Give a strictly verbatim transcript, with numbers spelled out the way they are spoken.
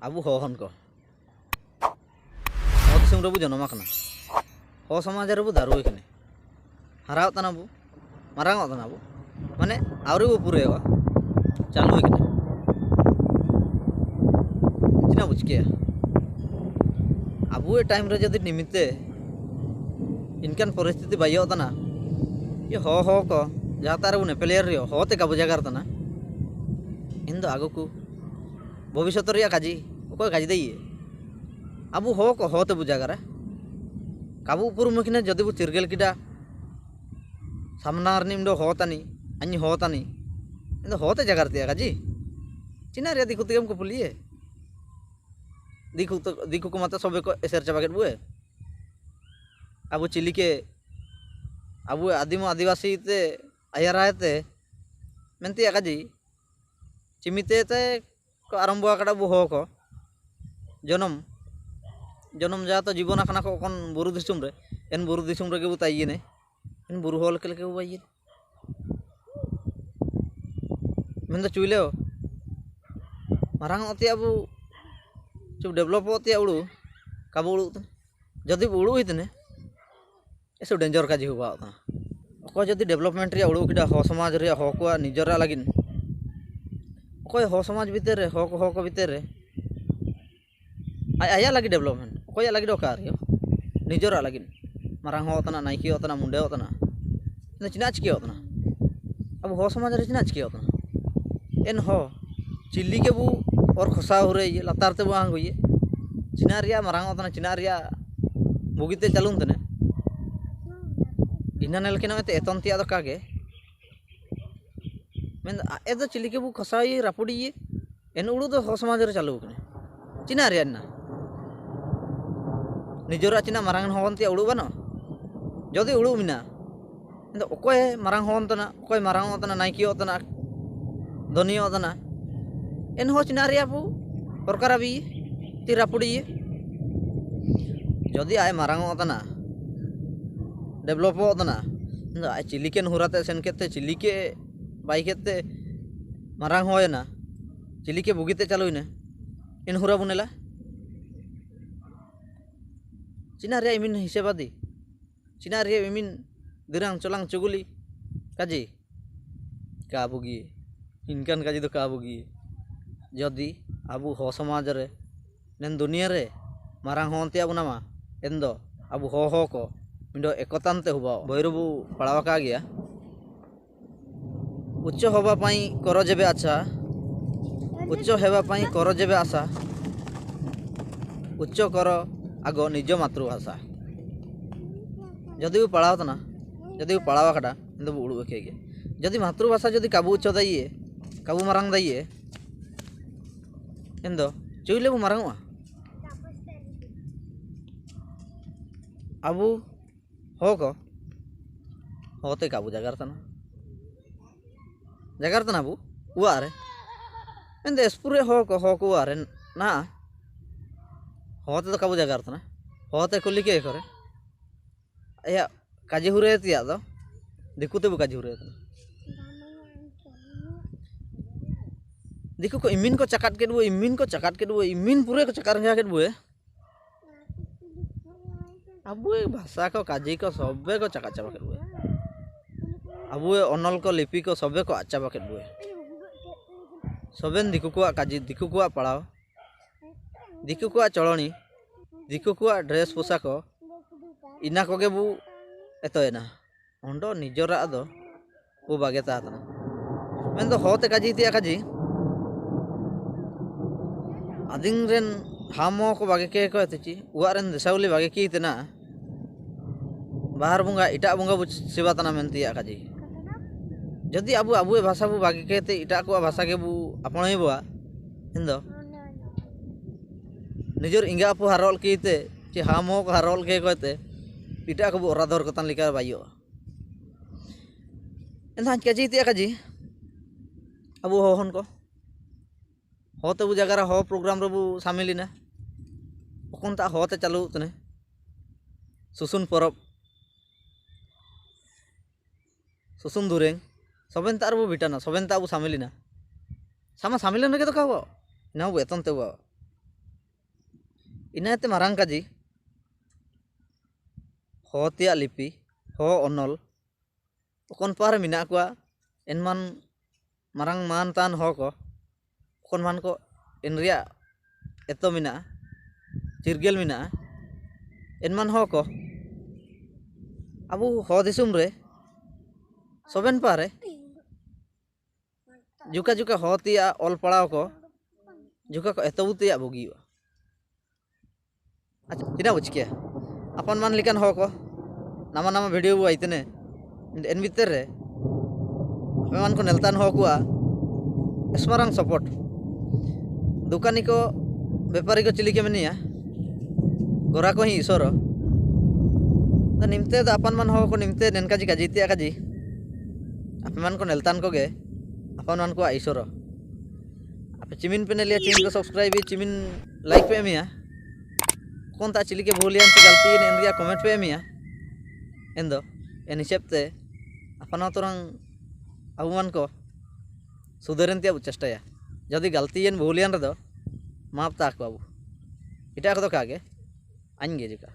ᱟᱵᱚ ᱦᱚᱲ ᱦᱚᱯᱚᱱ ᱠᱚ ᱦᱚᱲ ᱫᱤᱥᱚᱢ ᱨᱮᱵᱚ ᱡᱚᱱᱚᱢ ᱟᱠᱟᱱᱟ, ᱦᱚᱲ ᱥᱚᱢᱟᱡᱽ ᱨᱮᱵᱚ ᱫᱟᱨᱩ ᱟᱠᱟᱱᱟ, ᱦᱟᱨᱟᱜ ᱛᱟᱦᱮᱱᱟ ᱵᱚ, ᱢᱟᱨᱟᱝᱚᱜ ᱛᱟᱦᱮᱱᱟ ᱵᱚ, ᱢᱟᱱᱮ ᱟᱹᱣᱨᱤ ᱵᱚ ᱯᱩᱨᱟᱹᱣᱟ, ᱪᱟᱹᱞᱩ ᱟᱠᱟᱱᱟ᱾ ᱪᱮᱫ ᱵᱚ ᱪᱤᱠᱟᱹᱭᱟ? ᱟᱵᱚᱣᱟᱜ time ᱨᱮ ᱡᱩᱫᱤ ᱱᱤᱢᱤᱛᱮ ᱤᱱᱠᱟᱱ ᱯᱚᱨᱤᱥᱛᱷᱤᱛᱤ ᱵᱟᱭᱚᱜ ᱛᱟᱦᱮᱱᱟ, ᱡᱮ ᱦᱚᱲ, ᱦᱚᱲ ᱠᱚ ᱡᱟᱦᱟᱸ ᱛᱟᱨ ᱨᱮᱵᱚ ᱱᱮᱯᱮᱞᱮᱭᱟᱨ ᱨᱮᱦᱚᱸ, ᱦᱚᱲ ᱛᱮ ᱠᱟᱵᱚ ᱡᱟᱜᱟᱨ ᱛᱟᱦᱮᱱᱟ, ᱮᱱ ᱫᱚ ᱟᱜᱚ ᱠᱚ ᱵᱷᱚᱵᱤᱥᱥᱚᱛ ᱨᱮᱭᱟᱜ ᱠᱟᱡᱤ, ᱚᱠᱚᱭ ᱠᱟᱡᱤ ᱫᱟᱭ ᱤᱭᱟᱹ? ᱟᱵᱚ ᱦᱚᱲ ᱠᱚ ᱦᱚᱲ ᱛᱮᱵᱚ ᱡᱟᱜᱟᱨᱟ᱾ ᱠᱟᱵᱚ ᱩᱯᱨᱩᱢ ᱢᱟᱹᱠᱤᱱᱟ ᱡᱩᱫᱤ ᱵᱚ ᱪᱤᱨᱜᱟᱹᱞ ᱠᱮᱫᱟ, ᱥᱟᱢᱱᱟ ᱨᱤᱱᱤᱡ ᱫᱚ ᱦᱚᱲ ᱛᱟᱱᱤ, ᱟᱹᱧᱤ ᱦᱚᱲ ᱛᱟᱱᱤ, ᱤᱧ ᱫᱚ ᱦᱚᱲ ᱛᱮ ᱡᱟᱜᱟᱨ ᱛᱮᱭᱟ ᱠᱟᱡᱤ᱾ ᱪᱤᱱᱟ ᱨᱮᱭᱟᱜ ᱫᱤᱠᱩ ᱛᱮᱜᱮᱢ ᱠᱩᱯᱩᱞᱤᱭᱮ? ᱫᱤᱠᱩ ᱛᱚ, ᱫᱤᱠᱩ ᱠᱚ ᱢᱟᱛᱚ ᱥᱚᱵᱮ ᱠᱚ ᱮᱥᱮᱨ ᱪᱟᱵᱟ ᱠᱮᱫ ᱵᱚᱭᱮ᱾ ᱟᱵᱚ ᱪᱤᱞᱤᱠᱮ, ᱟᱵᱚ ᱟᱹᱫᱤᱢ ᱟᱹᱫᱤᱵᱟᱹᱥᱤ ᱛᱮ ᱟᱭᱟᱨᱟᱭ ᱛᱮ ᱢᱮᱱᱛᱮᱭᱟ ᱠᱟᱡᱤ, ᱪᱤᱢᱤᱛᱮ ᱛᱮ ᱠᱚ ᱟᱨᱟᱢᱵᱚ ᱟᱠᱟᱫᱟ ᱟᱵᱚ ᱦᱚᱲ ᱠᱚ᱾ ᱡᱚᱱᱚᱢ, ᱡᱚᱱᱚᱢ ᱡᱟᱦᱟᱸ ᱛᱚ ᱡᱤᱵᱚᱱ ᱟᱠᱟᱱᱟ ᱠᱚ ᱮᱠᱷᱚᱱ ᱵᱩᱨᱩ ᱫᱤᱥᱚᱢ ᱨᱮ, ᱮᱱ ᱵᱩᱨᱩ ᱫᱤᱥᱚᱢ ᱨᱮᱜᱮ ᱵᱚ ᱛᱟᱦᱮᱸᱭᱮᱱᱟ, ᱮᱱ ᱵᱩᱨᱩ ᱦᱚᱲ ᱞᱮᱠᱟ ᱞᱮᱠᱟ ᱵᱚ ᱵᱟᱭᱮᱱᱟ᱾ ᱢᱮᱱᱫᱚ ᱪᱩᱭᱞᱮᱣ, ᱢᱟᱨᱟᱝ ᱚᱜ ᱛᱮᱭᱟᱜ ᱵᱚ, ᱪᱩ develop ᱚᱜ ᱛᱮᱭᱟᱜ ᱩᱲᱩ, ᱠᱟᱵᱚ ᱩᱲᱩᱜ ᱛᱮ᱾ ᱡᱩᱫᱤ ᱵᱚ ᱩᱲᱩᱜ ᱦᱩᱭ ᱛᱮᱱᱮ, ᱮᱥᱮ danger ᱠᱟᱡᱤ ᱦᱩᱭᱩᱜ ᱛᱟᱢᱟ᱾ ᱚᱠᱚᱭ ᱡᱩᱫᱤ development ᱨᱮᱭᱟᱜ ᱩᱲᱩᱜ ᱠᱮᱫᱟ, ᱦᱚᱲ ᱥᱚᱢᱟᱡᱽ ᱨᱮᱭᱟᱜ, ᱦᱚᱲ ᱠᱚᱣᱟᱜ ᱱᱤᱡᱮᱨᱟᱜ ᱞᱟᱹᱜᱤᱫ, ᱚᱠᱚᱭ ᱦᱚᱲ ᱥᱚᱢᱟᱡᱽ ᱵᱷᱤᱛᱤᱨ ᱨᱮ, ᱦᱚᱲ ᱠᱚ, ᱦᱚᱲ ᱠᱚ ᱵᱷᱤᱛᱤᱨ ᱨᱮ ᱟᱡ ᱟᱭᱟᱜ ᱞᱟᱹᱜᱤᱫ development, ᱚᱠᱚᱭᱟᱜ ᱞᱟᱹᱜᱤᱫ ᱚᱠᱟ ᱨᱮᱭᱟᱜ, ᱱᱤᱡᱮᱨᱟᱜ ᱞᱟᱹᱜᱤᱫ, ᱢᱟᱨᱟᱝ ᱦᱚᱲ ᱛᱟᱱᱟ, ᱱᱟᱭᱠᱮ ᱦᱚᱲ ᱛᱟᱱᱟ, ᱢᱩᱱᱰᱟᱹ ᱦᱚᱲ ᱛᱟᱱᱟ, ᱤᱱᱟᱹ ᱪᱮᱫᱟᱜ ᱪᱤᱠᱟᱹ ᱦᱚᱲ ᱛᱟᱱᱟ? ᱟᱵᱚ ᱦᱚᱲ ᱥᱚᱢᱟᱡᱽ ᱨᱮ ᱪᱮᱫᱟᱜ ᱪᱤᱠᱟᱹ ᱦᱚᱲ ᱛᱟᱱᱟ? ᱮᱱᱦᱚᱸ ᱪᱤᱞᱤ ᱜᱮᱵᱚ ᱚᱨ ᱠᱷᱚᱥᱟᱣ ᱦᱩᱨᱟᱹᱭ ᱞᱟᱛᱟᱨ ᱛᱮᱵᱚ ᱟᱬᱜᱚᱭᱮ᱾ ᱪᱤᱱᱟᱜ ᱨᱮᱭᱟᱜ ᱢᱟᱨᱟᱝ ᱚᱜ ᱛᱟᱱᱟ, ᱪᱤᱱᱟᱜ ᱨᱮᱭᱟᱜ ᱵᱩᱜᱤᱛᱮ ᱪᱟᱹᱞᱩᱱ ᱛᱟᱱᱟ᱾ ᱤᱱᱟᱹ ᱱᱮᱞ ᱠᱮ ᱱᱚᱜᱼᱚᱭ ᱛᱮ ᱮᱛᱚᱱ ᱛᱮᱭᱟᱜ ᱫᱚ ᱠᱟᱜᱮ᱾ ᱢᱮᱱᱫᱚ ᱟᱡ ᱫᱚ ᱪᱤᱞᱤ ᱜᱮᱵᱚ ᱠᱷᱚᱥᱟᱣᱮ, ᱨᱟᱹᱯᱩᱫᱤᱭᱮ᱾ ᱮᱱ ᱩᱲᱩ ᱫᱚ ᱦᱚᱲ ᱥᱚᱢᱟᱡᱽ ᱨᱮ ᱪᱟᱹᱞᱩ ᱟᱠᱟᱱᱟ᱾ ᱪᱤᱱᱟᱜ ᱨᱮᱭᱟᱜ ᱱᱟ? ᱱᱤᱡᱚᱨᱟᱜ ᱪᱤᱱᱟᱜ ᱢᱟᱨᱟᱝ ᱦᱚᱯᱚᱱ ᱛᱮᱭᱟᱜ ᱩᱲᱩ ᱵᱟᱹᱱᱩᱜᱼᱟ? ᱡᱩᱫᱤ ᱩᱲᱩ ᱢᱮᱱᱟᱜᱼᱟ, ᱮᱱᱫᱚ ᱚᱠᱚᱭ ᱢᱟᱨᱟᱝ ᱦᱚᱯᱚᱱ ᱛᱟᱱᱟ, ᱚᱠᱚᱭ ᱢᱟᱨᱟᱝ ᱦᱚᱯᱚᱱ ᱛᱟᱱᱟ, ᱱᱟᱭᱠᱮ ᱦᱚᱯᱚᱱ ᱛᱟᱱᱟ, ᱫᱷᱚᱱᱤ ᱦᱚᱯᱚᱱ ᱛᱟᱱᱟ, ᱮᱱᱦᱚᱸ ᱪᱤᱱᱟᱜ ᱨᱮᱭᱟᱜ ᱵᱚ ᱯᱨᱚᱠᱟᱨ ᱟᱵᱤ ᱛᱤ ᱨᱟᱹᱯᱩᱫᱤᱭᱮ᱾ ᱡᱩᱫᱤ ᱟᱡ ᱢᱟᱨᱟᱝ ᱦᱚᱯᱚᱱ ᱛᱟᱱᱟ, develop ᱦᱚᱯᱚᱱ ᱛᱟᱱᱟ, ᱮᱱᱫᱚ ᱟᱡ ᱪᱤᱞᱤ ᱠᱮᱱ ᱦᱩᱨᱟᱛᱮ ᱥᱮᱱ ᱠᱮᱫ ᱛᱮ, ᱪᱤᱞᱤ ᱠᱮ ᱵᱟᱭ ᱠᱮᱫ ᱛᱮ ᱢᱟᱨᱟᱝ ᱦᱚᱭᱮᱱᱟ, ᱪᱤᱞᱤ ᱠᱮ ᱵᱩᱜᱤᱛᱮ ᱪᱟᱹᱞᱩᱭᱮᱱᱟ᱾ ᱮᱱᱦᱩᱨᱟ ᱵᱩᱱᱮᱞᱟ᱾ ᱪᱤᱱᱟ ᱨᱮᱭᱟᱜ ᱤᱢᱤᱱ ᱦᱤᱥᱟᱹᱵᱟᱫᱤ᱾ ᱪᱤᱱᱟ ᱨᱮᱭᱟᱜ ᱤᱢᱤᱱ ᱫᱤᱨᱟᱝ ᱪᱚᱞᱟᱝ ᱪᱩᱜᱩᱞᱤ᱾ ᱠᱟᱡᱤ᱾ ᱠᱟᱵᱩᱜᱤ᱾ ᱤᱱᱠᱟᱱ ᱠᱟᱡᱤ ᱫᱚ ᱠᱟᱵᱩᱜᱤ᱾ ᱡᱚᱫᱤ ᱟᱵᱩ ᱦᱚ ᱥᱚᱢᱟᱡᱽ ᱨᱮ ᱱᱮᱱ ᱫᱩᱱᱤᱭᱟᱹ ᱨᱮ ᱢᱟᱨᱟᱝ ᱦᱚᱱ ᱛᱮᱭᱟᱜ ᱵᱚᱱᱟᱢᱟ, ᱮᱱᱫᱚ ᱟᱵᱚ ᱦᱚ ᱦᱚ ᱠᱚ ᱢᱤᱫᱴᱮᱱ ᱮᱠᱚᱛᱟᱱ ᱛᱮ ᱦᱩᱵᱟᱣ᱾ ᱵᱳᱭ ᱨᱮᱵᱚ ᱯᱟᱲᱟᱣ ᱟᱠᱟᱫ ᱜᱮᱭᱟ, ଉଚ୍ଚ ହେବା ପାଇଁ କର ଯେବେ ଆଶା, ଉଚ୍ଚ ହେବା ପାଇଁ କର ଯେବେ ଆଶା, ଉଚ୍ଚ କର ଆଗ ନିଜ ମାତୃଭାଷା। ଯଦି ବି ପାଳାଅ ᱛᱟᱱᱟ, ଯଦି ବି ᱯᱟᱲᱟᱣ ᱟᱠᱟᱫᱟ, ᱮᱱᱫᱚ ᱵᱚ ᱩᱲᱩᱵ ᱮᱠᱮ ᱜᱮ। ᱡᱩᱫᱤ ᱢᱟᱛᱨᱩᱵᱷᱟᱥᱟ ᱡᱩᱫᱤ ᱠᱟᱵᱩ ᱩᱪᱪᱚ ᱫᱟᱭᱤᱭᱮ, ᱠᱟᱵᱩ ᱢᱟᱨᱟᱝ ᱫᱟᱭᱤᱭᱮ, ᱮᱱᱫᱚ ᱪᱩᱭᱞᱮ ᱵᱚ ᱢᱟᱨᱟᱝᱚᱜᱼᱟ᱾ ᱟᱵᱚ ᱦᱚ ᱠᱚ, ᱦᱚ ᱛᱮ ᱠᱟᱵᱩ ᱡᱟᱜᱟᱨ ᱛᱟᱱᱟ, ᱡᱟᱜᱟᱨ ᱛᱟᱱᱟ ᱵᱚ ᱚᱲᱟᱜ ᱨᱮ᱾ ᱮᱱᱫᱚ ᱮᱥᱯᱩᱨᱮ ᱦᱚ ᱠᱚ, ᱦᱚ ᱠᱚ ᱚᱲᱟᱜ ᱨᱮ ᱱᱟ, ᱦᱚ ᱛᱮᱫᱚ ᱠᱟᱵᱩ ᱡᱟᱜᱟᱨ ᱛᱟᱱᱟ, ᱦᱚ ᱛᱮ ᱠᱩᱞᱤ ᱠᱮ ᱠᱚᱨᱮ᱾ ᱮᱭᱟ, ᱠᱟᱡᱮ ᱦᱩᱨᱮ ᱛᱮᱭᱟᱜ ᱫᱚ, ᱫᱤᱠᱩ ᱛᱮ ᱵᱚ ᱠᱟᱡᱮ ᱦᱩᱨᱮ ᱛᱟᱱᱟ᱾ ᱫᱤᱠᱩ ᱠᱚ ᱤᱢᱤᱱ ᱠᱚ ᱪᱟᱠᱟᱫ ᱠᱮᱫ ᱵᱚ, ᱤᱢᱤᱱ ᱠᱚ ᱪᱟᱠᱟᱫ ᱠᱮᱫ ᱵᱚ, ᱤᱢᱤᱱ ᱯᱩᱨᱟᱹ ᱠᱚ ᱪᱟᱠᱟᱫ ᱨᱮᱸᱜᱟ ᱠᱮᱫ ᱵᱚ᱾ ᱟᱵᱚᱭᱟᱜ ᱵᱷᱟᱥᱟ ᱠᱚ, ᱠᱟᱡᱮ ᱠᱚ, ᱥᱚᱵᱮ ᱠᱚ ᱪᱟᱠᱟᱫ ᱪᱟᱵᱟ ᱠᱮᱫ ᱵᱚ᱾ ᱟᱵᱚᱭᱟᱜ ᱚᱱᱚᱞ ᱠᱚ, ᱞᱤᱯᱤ ᱠᱚ, ᱥᱚᱵᱮ ᱠᱚ ᱟᱫ ᱪᱟᱵᱟ ᱠᱮᱫ ᱵᱚ᱾ ᱥᱚᱵᱮᱱ ᱫᱤᱠᱩ ᱠᱚᱣᱟᱜ ᱠᱟᱡᱮ, ᱫᱤᱠᱩ ᱠᱚᱣᱟᱜ ᱯᱟᱲᱦᱟᱣ, ᱫᱤᱠᱩ ᱠᱚᱣᱟᱜ ᱪᱚᱲᱚᱱᱤ, ᱫᱤᱠᱩ ᱠᱚᱣᱟᱜ dress ᱯᱳᱥᱟᱠ ᱠᱚ, ᱤᱱᱟ ᱠᱚᱜᱮ ᱵᱚ ᱮᱛᱚᱭᱮᱱᱟ᱾ ᱚᱸᱰᱮ ᱱᱤᱡᱚᱨᱟᱜ ᱫᱚ ᱵᱚ ᱵᱟᱜᱮ ᱛᱟᱦᱮᱸ ᱠᱟᱱᱟ᱾ ᱢᱮᱱᱫᱚ ᱦᱚ ᱛᱮ ᱠᱟᱡᱮ ᱛᱮᱭᱟᱜ ᱠᱟᱡᱮ, ᱟᱹᱫᱤᱱ ᱨᱮᱱ ᱦᱟᱢᱚ ᱠᱚ ᱵᱟᱜᱮ ᱠᱮ ᱠᱚ ᱮᱛᱮᱪᱤ, ᱚᱲᱟᱜ ᱨᱮᱱ ᱫᱮᱥᱟᱣᱞᱤ ᱵᱟᱜᱮ ᱠᱤ ᱛᱮᱱᱟ, ᱵᱟᱦᱟᱨ ᱵᱚᱸᱜᱟ, ᱮᱴᱟᱜ ᱵᱚᱸᱜᱟ ᱵᱚ ᱥᱮᱵᱟ ᱛᱟᱱᱟ ᱢᱮᱱᱛᱮᱭᱟᱜ ᱠᱟᱡᱮ᱾ ᱡᱩᱫᱤ ᱟᱵᱚ, ᱟᱵᱚᱣᱟᱜ ᱵᱷᱟᱥᱟ ᱵᱚ ᱵᱟᱜᱮ ᱠᱮᱛᱮ ᱮᱴᱟᱜ ᱠᱚᱣᱟᱜ ᱵᱷᱟᱥᱟ ᱜᱮᱵᱚ ᱟᱯᱱᱟᱭ ᱵᱚᱣᱟ, ᱮᱱᱫᱚ ᱱᱤᱡᱮᱨ ᱮᱸᱜᱟ ᱟᱯᱚ ᱦᱟᱨᱚᱜ ᱞᱟᱹᱜᱤᱫ ᱛᱮ, ᱪᱮ ᱦᱟᱢᱚ ᱠᱚ ᱦᱟᱨᱚᱜ ᱞᱟᱹᱜᱤᱫ ᱠᱚ ᱛᱮ, ᱮᱴᱟᱜ ᱠᱚᱵᱚ ᱚᱨᱟ ᱫᱚᱦᱚ ᱠᱟᱛᱟᱱ ᱞᱮᱠᱟ ᱵᱟᱭᱚᱜᱼᱟ᱾ ᱮᱱᱠᱷᱟᱱ ᱠᱟᱡᱮ ᱛᱮᱭᱟᱜ ᱠᱟᱡᱮ, ᱟᱵᱚ ᱦᱚᱲ ᱦᱚᱯᱚᱱ ᱠᱚ, ᱦᱚ ᱛᱮᱵᱚ ᱡᱟᱜᱟᱨᱟ, ᱦᱚ program ᱨᱮᱵᱚ ᱥᱟᱢᱤᱞ ᱮᱱᱟ᱾ ᱚᱠᱷᱚᱱ ᱛᱟ ᱦᱚ ᱛᱮ ᱪᱟᱞᱩ ᱩᱛᱟᱹᱨ ᱮᱱᱟ᱾ ᱥᱩᱥᱩᱱ ᱯᱚᱨᱚᱵ, ᱥᱩᱥᱩᱱ ᱫᱩᱨᱮᱝ, ᱥᱚᱵᱮᱱ ᱛᱟ ᱨᱮᱵᱚ ᱵᱤᱴᱟᱱᱟ, ᱥᱚᱵᱮᱱ ᱛᱟ ᱵᱚ ᱥᱟᱢᱤᱞ ᱮᱱᱟ᱾ ᱥᱟᱢᱟ ᱥᱟᱢᱤᱞ ᱮᱱ ᱨᱮᱜᱮ ᱛᱚ ᱠᱟᱵᱚ, ᱤᱱᱟᱹ ᱵᱚ ᱮᱛᱚᱱ ᱛᱮ ᱵᱚ᱾ Inate marang kaji, hoo tiya lipi, hoo onol, okon pare mina kua, en man marang man tan hoo ko, okon man ko en ria eto mina, chirgel mina, en man hoo ko, abu hoo disum re, soben pare, juka juka hoo tiya ol pala ko, juka ko eto bu tiya bugi wa. Acha, tina buchke. Apan man likan hoo ko, nama nama video bu aitene, en bitte re, ape man ko neltan hoo kua, esmarang support. Dukani ko, bepari ko chilike menia, gora ko hi isoro. Da nimte da apan man hoo ko nimte nen kaji kaji tiya kaji. Ape man ko neltan ko ge, apan man kua isoro. Ape chimin pene lia chimin ko subscribe, chimin like pe emia. Konta chilike bhulian, chi galti nen ria comment pe emia. Endo, en hisab te, apan otorang abu man ko suderen tiya bu chesta ya. Jodi galti en bhulian re do, maaf ta ko abu. Ita ko do kage, ange juka.